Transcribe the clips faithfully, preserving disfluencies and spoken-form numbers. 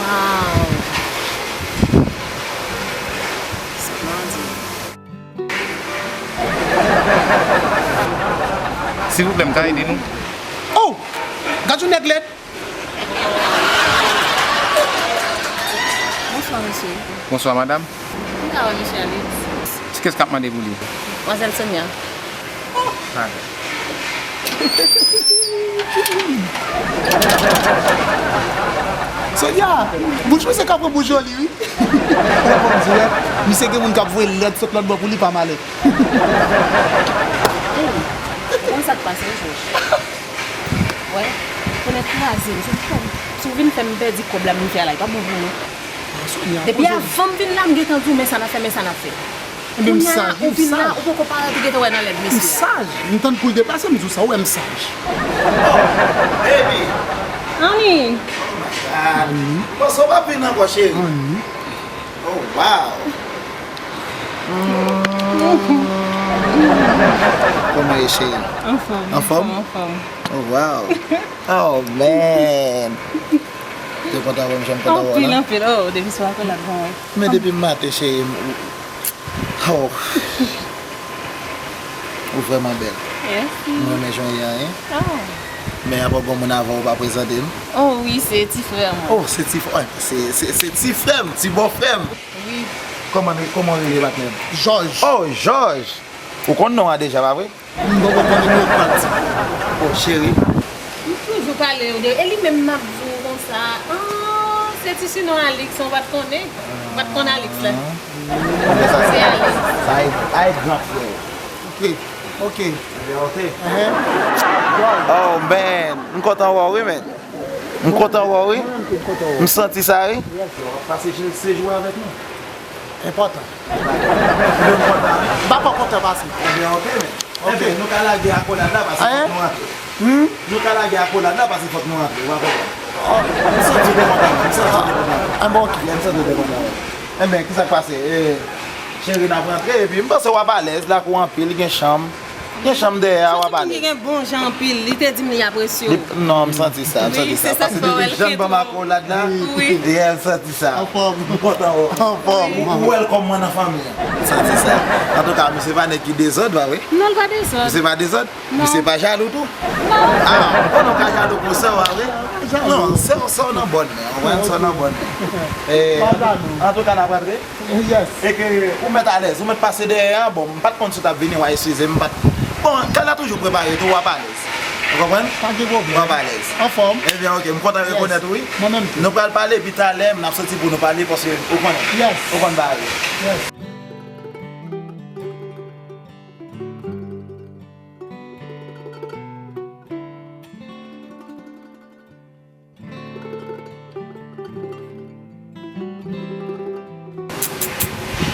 Wow! Splendid. Silvouplè, m ka ede nou? Oh! Gad yon nèg lèd! Bonswa, mesye. Bonswa, madanm. M ka wè mesye Alex? Kiyès k ap mande pou li? Madmwazèl Sonia. Oh! Pardon. Sonia, bouch misye ka pran bouch joli, wi. Ou konn dirèk, misye gen moun k ap voye lèt sot lòt bò pou li pa malè. Ou konn sa k pase, Jòj? Wè, kòlè kraze m. Si w fè m, si w vin fè m pèdi kòb la m vin fè a la, li p ap bon pou nou. Depi avan m vin la, m gentan di w, men sa n ap fè, men sa n ap fè. Kounye a la, ou vin la, ou poko parèt, ou gentan wè nan lèd mesye a. M saj. M tann kou l deplase, m di w sa, ou wè m saj. Oh, baby. Honey. Oh my God. M panse w p ap vin ankò, cheri. Honey. Oh, wow. Kòman ye, cheri? Anfòm. Anfòm? Anfòm. Oh, wow. Oh, man. Te kontan wè m jan m kontan wè w la? Anpil, anpil. Oh, depi sou akòlad, bon, wè. Men depi maten, cheri, m, oh. Ou vrèman bèl. Mèsi. M renmen jan w ye a, hein. Oh. Men apa gon moun avan w pa prezante m? Oh, wi, se ti frè mwen. Oh, se ti frè, se, se, se ti frè m, ti bòfrè m. Wi. Kòman, kòman w rele, patnè m? Jòj. Oh, Jòj. Ou konn non an deja, pa vre? M poko konnen men ou pral di. Oh, cheri. M toujou pale w de, e li menm m ap di w konsa. Ah, se ti sinon Alix, ou pa t konnen? Ou pa t konn Alix la? Ah. Se Alix. Sa e, sa e gran frè. Ok, ok. Ebyen, ok. Enhen. Oh, man. M kontan wè w, wi, man. M kontan wè w, wi. Mwen menm tou, m kontan wè w. M santi sa, wi. Yes, w ap pase je-, sejou avèk nou. Enpòtan. Ebyen, m kontan, wi. M pa pran kontan pase. Ebyen, ok, men. Ok. Ebyen, nou ka lage akolad la, paske fòk nou rantre. Hmm? Nou ka lage akolad la, paske fòk nou rantre. Ou pa konprann? Oh, m santi w te kontan, wi. M santi w te kontan, wi. Ah, bon, ok. Yeah, m santi w te kontan, wi. Enben, kisa k pase? Eh, cheri, n ap rantre, epi m panse w ap alèz, lakou anpil, gen chanm. Gen chanm dèyè a, w ap alèz. Li gen bon jan anpil, li te di m li apresye w. Non, m santi sa, m santi sa. Paske depi jan l ban m akolad la, yeah, m santi sa. Anfòm. M kontan wè w. Anfòm. Ou, ou welcome mwen nan fanmi an. M santi sa. Antouka, misye pa nèg ki dezòd, pa vre? Non, l pa dezòd. Misye pa dezòd? Non. Misye pa jalou tou? Non. Ah, bon, nou ka jalou pou sè w, pa vre? Non, sè w, sè w nan bòn men, ou konprann, sè w nan bòn men. Eh, antouka, n ap rantre. Yes. E ke ou mèt alèz, ou mèt pase dèyè a, bon, m pa t konn si w t ap vini, w a eskize m, m pa t. Bon, kay la toujou prepare tou, w ap alèz. Ou konprann? Pa gen pwoblèm. W ap alèz. Anfòm. Ebyen, ok, m kontan rekonèt ou, wi. Mwen menm tou. Nou pral pale, epi talè, n ap soti pou nou pale, paske ou konnen. Yes. Ou konn bagay. Yes.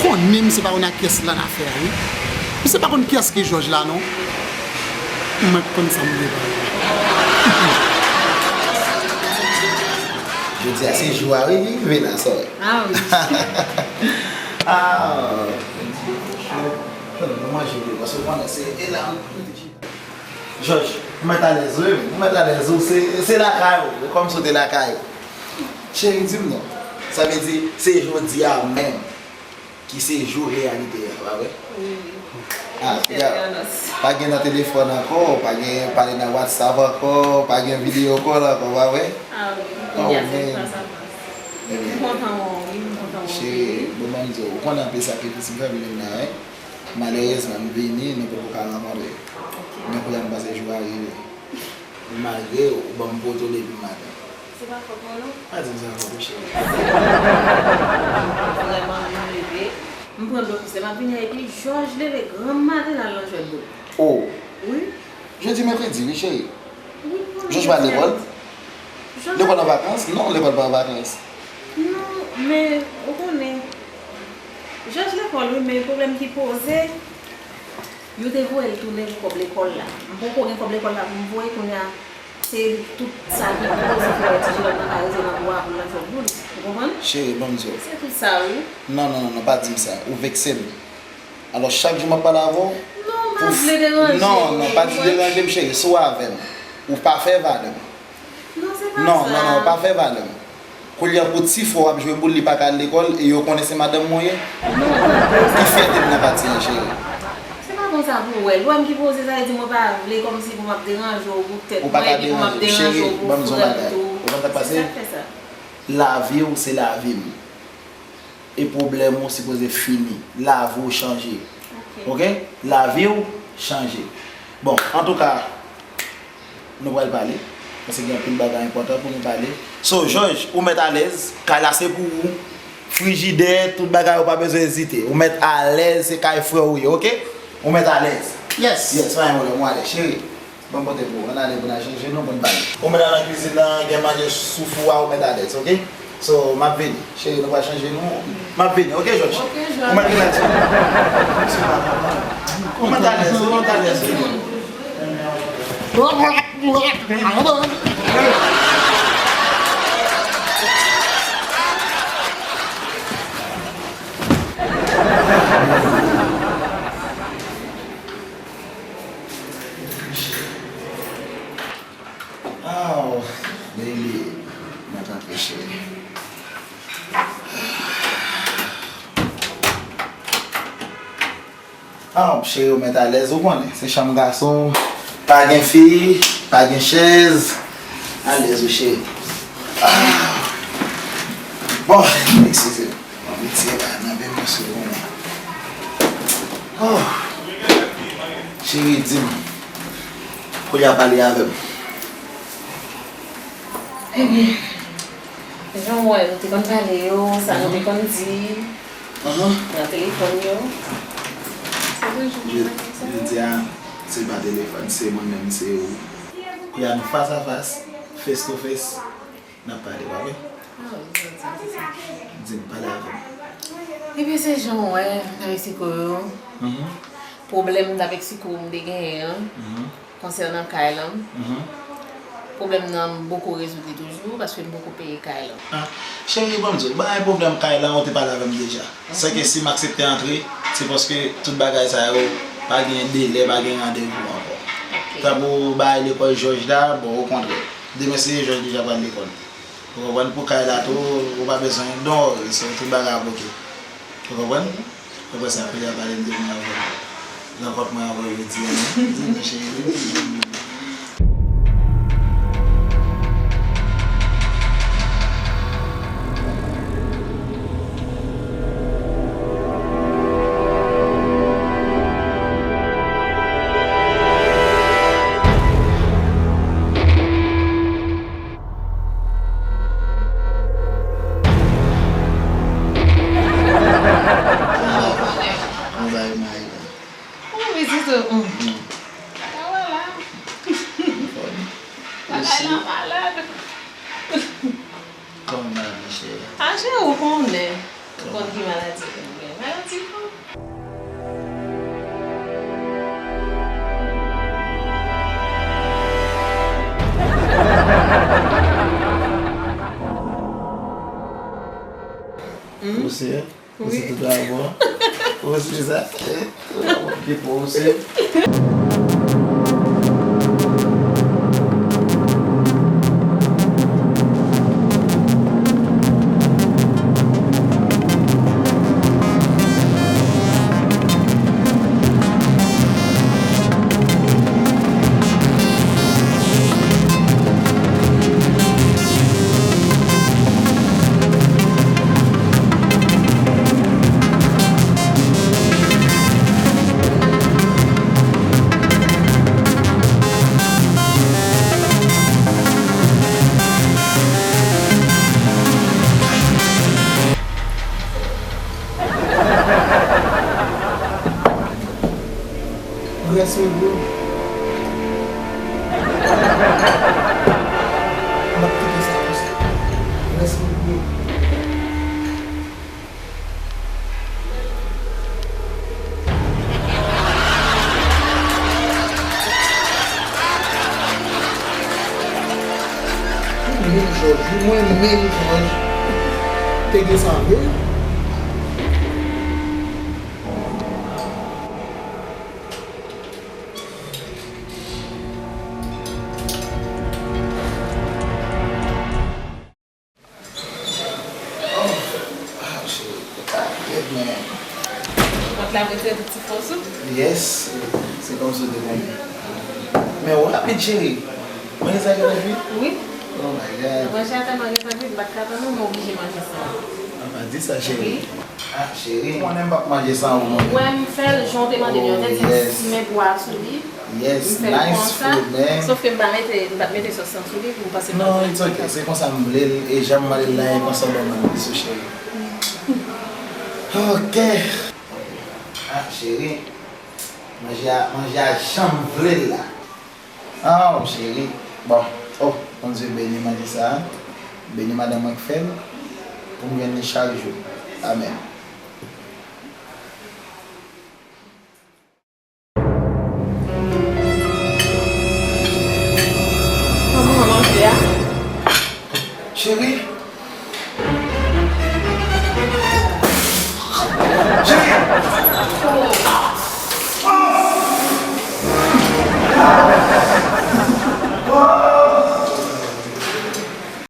Konnen misye pa konn ak kiyès l annafè a, wi. Misye pa konn kiyès ki Jòj la, non. Mwen konn sa m vle pale. Jodi a se jou a, wi, li rive la, sa, wi. Ah, wi. Ah, nou manje, wi, paske konnen se, e la, Jòj, ou mèt alèz, wi, ou mèt alèz, ou se, se lakay ou, kòmsi w te lakay ou. Cheri, di m non, sa vle di, se jodi a menm ki se jou reyalite a, pa vre? Wi, wi. Ah, pa gen nan telefòn ankò, pa gen pale nan WhatsApp ankò, pa gen video call ankò, pa vre? Ah, wi, kounye a se fas a fas. M kontan wè w, wi, m kontan wè w. Cheri, bon, ban m di w, ou konnen anpil sakrifis m fè pou vin la, wi. Malerezman, m vini, nou poko ka rankontre. Men kounye a m panse jou a rive. Malgre ou ban m poto depi maten. Se pa fòt mwen, non. Pa di m sa ankò, wi, cheri. Vrèman, m leve, m pran dlo pou sè m ap vini a, epi Jòj leve granm maten l al nan jwèt boul. Oh. Wi. Jodi mèkredi, wi, cheri. Wi, m konnen. Jòj pa lekòl? Lekòl an vakans? Non, lekòl pa an vakans. Non, men, ou konnen. Jòj lekòl wi, men pwoblèm ki poze, yo te voye l tounen pou kòb lekòl la. M poko gen kòb lekòl la pou m voye, kounye a, se tout sa ki poze fè ti jenòm nan ka rete nan bwa pou l nan fè boul. Ou konprann? Cheri, ban m di w. Se tout sa wi. Non, non, non, non, pa di m sa. Ou vekse m. Alò, chak jou m ap pale avè w. Non, m pa vle deranje w. Non, non, pa di deranje m, cheri. Si w avè m, ou pa fè valè m. Non, se pa sa. Non, non, non, pa fè valè m. Kounye a pou ti frè w ap jwe boul, li pa ka al lekòl, e yo konnen se madanm mwen ye. Non, tande. Ki fyète m nan pati an, cheri. Se pa konsa pou w wè l. Ou wè m ki poze, sa vle di mwen pa vle kòmsi pou m ap deranje w pou tèt mwen, epi pou m ap deranje w pou frè m tou. Ou pa ka deranje m, cheri, ban m di w yon bagay. Ou konn sa k pase? Sa k fè sa? Lavi w se lavi m. E pwoblèm ou sipoze fini. Lavi w chanje. Ok? Lavi w chanje. Bon, antouka, nou pral pale. Paske gen anpil bagay enpòtan pou nou pale. So, Jòj, ou mèt alèz. Kay la se pou ou. Frijidè, tout bagay, ou pa bezwen ezite. Ou mèt alèz, se kay frè ou ye, ok? Ou mèt alèz. Yes. Yes, pa gen pwoblèm, ou alèz, cheri. Ban m pote pou ou. Ann ale pou n al chanje nou, pou n pale. Ou menm nan kizin nan, gen manje sou fou a, ou mèt alèz, ok? So, m ap vini. Cheri, nou pral chanje nou. M ap vini, ok, Jòj? Ok, Jòj. Ou mèt rilaks. Ou mèt alèz, ou mèt alèz. Oh, baby, mwen tanpe cheri. Oh, cheri, ou mèt alèz, ou konnen. Se chanm gason. Pa gen fi, pa gen chèz. Alèz, wi, cheri. Ah. Bon, eskize m. Mwen retire bagay nan men m paske konnen. Oh. Cheri, di m. Kounye a pale avè m. Ebyen, jan w wè, nou te konn pale yo, sa nou te konn di nan telefòn yo. Se toujou menm bagay sa. Jodi a, se pa telefòn, se mwen menm, se ou. Kounye a nou fas a fas, face to face. N ap pale, pa vre? Ah, wi, sa di m, se sa. Di m, pale avè m. Ebyen, se jan w wè, nan Meksiko yo, pwoblèm nan Meksiko m te genyen an, konsènan kay lan, pwoblèm nan m poko rezoud li toujou, paske m poko peye kay lan. Ah, cheri, ban m di w, bagay pwoblèm kay lan, ou te pale avè m deja. Sèke si m aksepte antre, se paske tout bagay sa yo, pa gen delè, pa gen randevou ankò. Ok. Tankou bagay lekòl Jòj la, bon, okontrè. Demen se Jòj deja pral lekòl. Ou konprann? Pou kay la tou, ou pa bezwen, don't worry, so tout bagay ap oke. Ou konprann? Apre sa, apre y ap pale m de mwen avè w. Rankont mwen avè w jodi a, non? Di m, cheri. Anba yo mayi la. Ou vizite, hmm. Kaka wè la. Bagay la malad. Kòman malad, cheri? A, cheri, ou konnen. Ou konn ki maladi pou m gen. Maladi pou Hmm? Ou se, ou se tout la bon. Ou se sa. Tout la bon. Ki pou ou se. Rès mwen bro. M ap kite sa konsa. Rès mwen bro. Men Jòj te gen sa vre. Oh, ah, cheri, ou ta byen, men. Kont la prete ti fòs ou? Yes, se kòmsi w te konnen. Men ou rapid, cheri. Manje sa ki rapid? Wi. Oh my God. Manje a tèlman gentan vit, m pa t ka tann ou, m oblije manje sa. A pa di sa, cheri. Wi. Ah, cheri, m konnen m p ap manje san ou, non. Ou wè m fè l jan w te mande m, yo te di m simen pwa a sou li. Yes, m fè l nice konsa, food, man. Sòf ke m pa mete, m pa t mete sòs lan sou li, m panse m pa t... Non, it's okay. Se konsa m vle l, e jan m mande l la, e konsa w ban mwen l, sou cheri. Ok. Ah, cheri, manje a, manje a jan m vle l la. Oh, cheri. Bon, oh, Bondye beni manje sa a. Beni madanm mwen k fè l, pou m jwenn li chak jou. Amèn. Kòman w manje a? Cheri. Cheri.